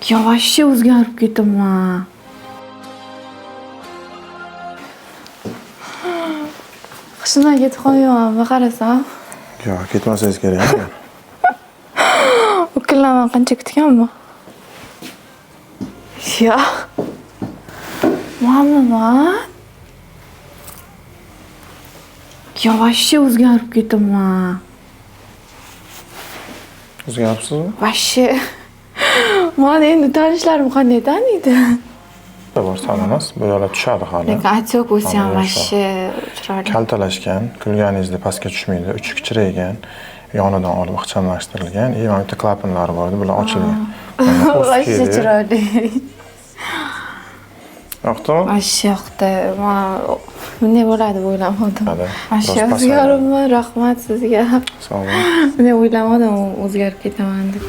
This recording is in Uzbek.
Yo, вообще o'zgarib ketibman. Shundan ketib qolmayapmanmi qarasam? Yo'q, ketmasangiz kerak. U kunlarni qancha kutganman. Yo. Mama. Yo, вообще o'zgarib ketibman. O'zgaribsizmi? Вообще. Mani endi tanishlarim qanday taniydi? Bor, sal emas. Bu yoqlar tushadi hali. Lekin отек bo'lsa ham Hali вообще chiroyli. Kaltalashgan, kulganingizda pastga tushmaydi, uchi kichraygan, yonidan olib ixchamlashtirilgan. И mana bitta klapanlari bor edi, bular ochilgan. Mana Вообще узкий. chiroyli. Yoqdimi? Вообще yoqdi. Man bunday bo'ladi deb o'ylamadim. Hadi, Вообще biroz pasayadi. o'zgaribman, rahmat sizga. Sog' bo'ling. Bunday o'ylamadim, o'zgarib ketaman deb.